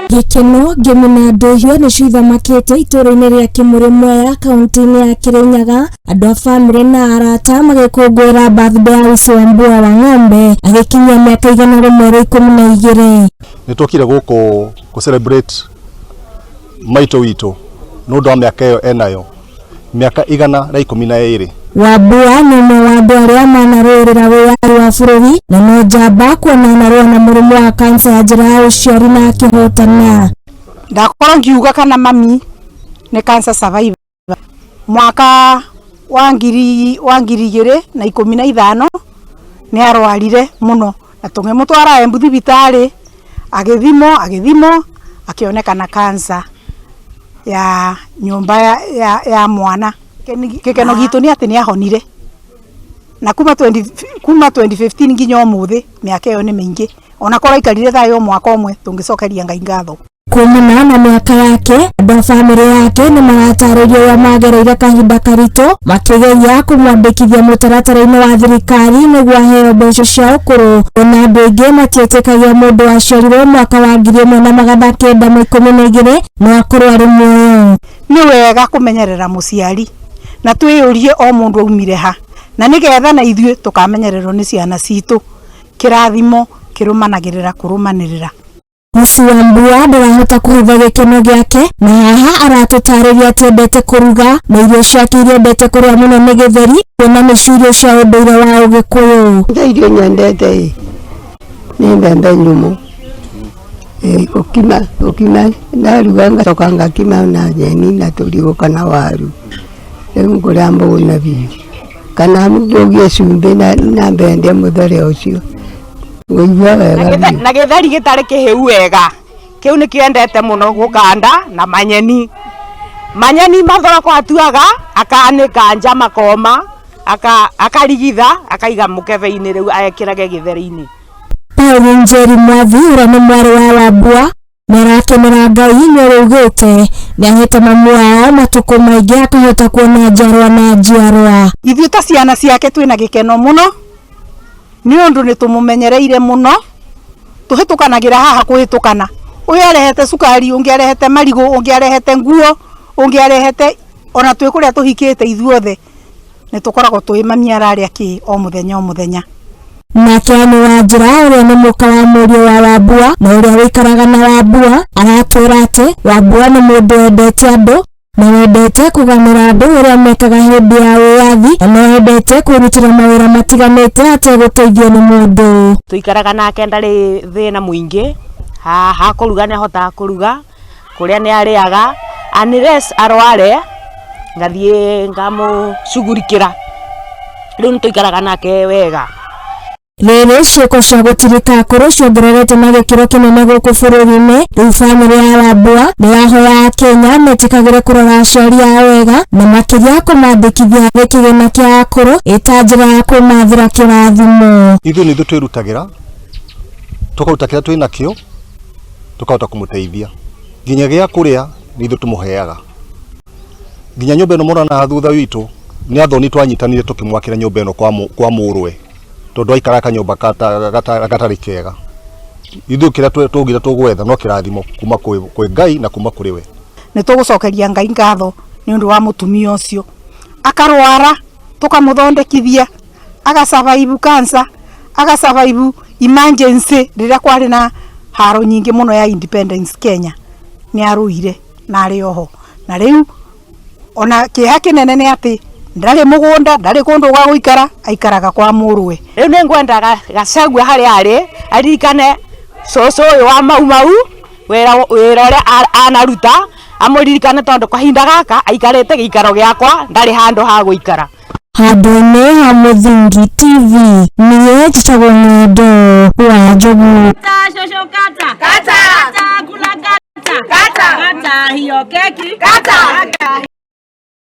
Gĩkeno, ngemi na ndũhiũ nĩcio ithamakĩte itũũra-inĩ rĩa Kĩmũrĩ Mwea kaunti-inĩ ya Kĩrĩnyaga, andũ a bamĩrĩ na arata magĩkũngũĩra birthday ya Wisi Wambua wa Ng'ombe agĩkinyia mĩaka 112. Nĩ twokire gũkũ kũ celebrate maitũ witũ nĩ ũndũ wa mĩaka ĩyo enayo, mĩaka 112. Wambua nĩ ũmwe wa andũ arĩa manarũĩrĩra wĩyathi wa bũrũri na no njamba kuona anarũa na mũrimũ wa kansa ya njĩra ya ũciari na akĩhotana. Ndakorwo ngiuga kana mami nĩ cancer survivor. Mwaka wa 2015 nĩ arwarire mũno na tũngĩmũtwara Embu thibitarĩ, agĩthimwo agĩthimwo akĩonekana cancer ya nyũmba ya mwana. Gĩkeno gitũ nĩ atĩ nĩ ahonire na kuma 2015 nginya ũmũthĩ, mĩaka ĩyo nĩ mĩingĩ, ona korwo aikarire thayũ o mwaka ũmwe, tũngĩcokeria Ngai ngatho. Kumana na mĩaka yake, andũ a bamĩrĩ yake nĩ maratarĩria ũrĩa magereire kahinda karitũ makĩgeria kũmwandĩkithia mũtaratara-inĩ wa thirikari nĩguo aheo mbeca cia ũkũrũ. Ona andũ aingĩ matiĩtĩkagia mũndũ waciarirwo mwaka wa 1912 no akorwo arĩ muoyo. Nĩ wega kũmenyerera mũciari na twĩyũrie o mũndũ aumire ha, na nĩgetha na ithuĩ tũkamenyererwo nĩ ciana citũ. Kĩrathimo kĩrũmanagĩrĩra kũrũmanĩrĩra. Wisi Wambua ndarahota kũhitha gĩkeno gĩake, na haha aratũtarĩria atĩ endete kũruga na irio ciake iria endete kũrĩa mũno nĩ gĩtheri, kuona nĩcio irio cia ũndũire wa Ũgĩkũyũ. Irio nyendete ĩ nĩ mbembe nyũmũ. Ĩ gũkima gũkima ndaruga, ngacoka ngakima na nyeni na tũrigũ kana waru. Rĩu ngũrĩa mbũna biũ, kana ndũgie cumbĩ na mbende mũthere ũcio, ngũigua wega biũ. Na gĩtheri gĩtarĩ kĩhĩu wega, kĩu nĩkĩo endete mũno gũkanda na manyeni. Manyeni mathoroko atuaga, akanĩka nja makoma, akarigitha, akaiga mũkebe-inĩ, rĩu ekĩrage gĩtheri-inĩ. Paul Njeri Mwathi, ũrĩa nĩ mwarĩ wa Wambua, nĩ arakenera Ngai nĩ ũrĩa augĩte nĩ ahete mamu wao matukũ maingĩ akahota kuona njiarwa na njiarwa. Ithuĩ ta ciana ciake twĩna gĩkeno mũno nĩ ũndũ nĩ tũmũmenyereire mũno. Tũhĩtũkanagĩra haha, kũhĩtũkana ũyũ arehete cukari, ũngĩ arehete marigũ, ũngĩ arehete nguo, ũngĩ arehete, ona twĩ kũrĩa tũhikĩte, ithuothe nĩ tũkoragwo tũĩ mami ararĩa kĩ o mũthenya o mũthenya. Nake Anne Wanjĩra, ũrĩa nĩ mũka wa mũriũ wa Wambua na ũrĩa ũikaraga na Wambua, aratwĩra atĩ Wambua nĩ mũndũ wendete andũ na wendete kũganĩra andũ ũrĩa mekaga hĩndĩ ya wĩyathi, na no endete kwĩrutĩra mawĩra matiganĩte ategũteithio nĩ mũndũ. Tũikaraga nake, ndarĩ thĩna mũingĩ. Ha kũruga nĩ ahotaga kũruga, kũrĩa nĩ arĩaga, unless arware ngathiĩ ngamũcugurikĩra. Rĩu nĩ tũikaraga nake wega. Rĩrĩ ciĩko cia gũtirika akũrũ ciongererete na gĩkĩro kĩnene gũkũ bũrũri-inĩ, rĩu bamĩrĩ ya Wambua nĩ yahoya Akenya metĩkagĩre kũrora aciari ao wega, na makĩria kũmandĩkithia harĩ kĩgĩna kĩa akũrũ ĩta njĩra ya kwĩmathĩra kĩrathimo. Ithuĩ nĩ ithuĩ twĩrutagĩra, tũkaruta kĩrĩa twĩ nakĩo, tũkahota kũmũteithia nginya gĩa kũrĩa nĩ ithuĩ tũmũheaga. Nginya nyũmba ĩno mũrona haha thutha witũ nĩ athoni twanyitanire tũkĩmwakĩra nyũmba ĩno kwa mũrũwe, tondũ aikaraga kanyũmba gatarĩ kega. Ithuĩ kĩrĩa tũgire tũgwetha no kĩrathimo kuma kwĩ Ngai na kuma kũrĩ we. Nĩ tũgũcokeria Ngai ngatho nĩ ũndũ wa mũtumia ũcio. Akarwara tũkamũthondekithia, aga survive cancer, aga survive emergency rĩrĩa kwarĩ na haro nyingĩ mũno ya independence Kenya, nĩ arũire na arĩ oho. Na rĩu ona kĩeha kĩnene nĩ atĩ ndarĩ mũgũnda, ndarĩ kũndũ gwa gũikara, aikaraga kwa mũrũwe. Rĩu nĩ ngwenda Gachagua harĩa arĩ aririkane cũcũ ũyũ wa Mau Mau, wĩra ũrĩa anaruta amũririkane, tondũ kahinda gaka aikarĩte gĩikaro gĩakwa, ndarĩ handũ ha gũikara. Handũ-inĩ ha Mũthingi TV, niĩ njĩtagwo Ng'endo wa Njogu. Kata, shosho kata. Kata. Kata, kula kata. Kata. Kata hiyo keki. Kata. Kata.